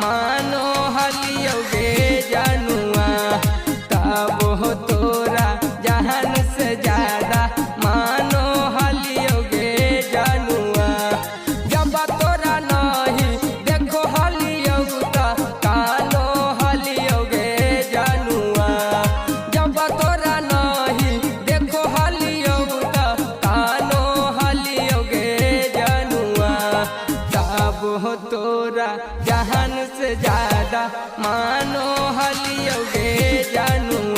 मानो हलियोगे जानुआ। तब हो तोरा जहान से ज्यादा मानो हलियोगे जानुआ। जब तोरा नहीं देखो हलियौ त कानो हलियोगे जानुआ। जब तोरा नहीं देखो हलियौ त कानो हलियोगे जानुआ। तब हो तोरा जहान से ज्यादा मानो हलियोगे जानुआ।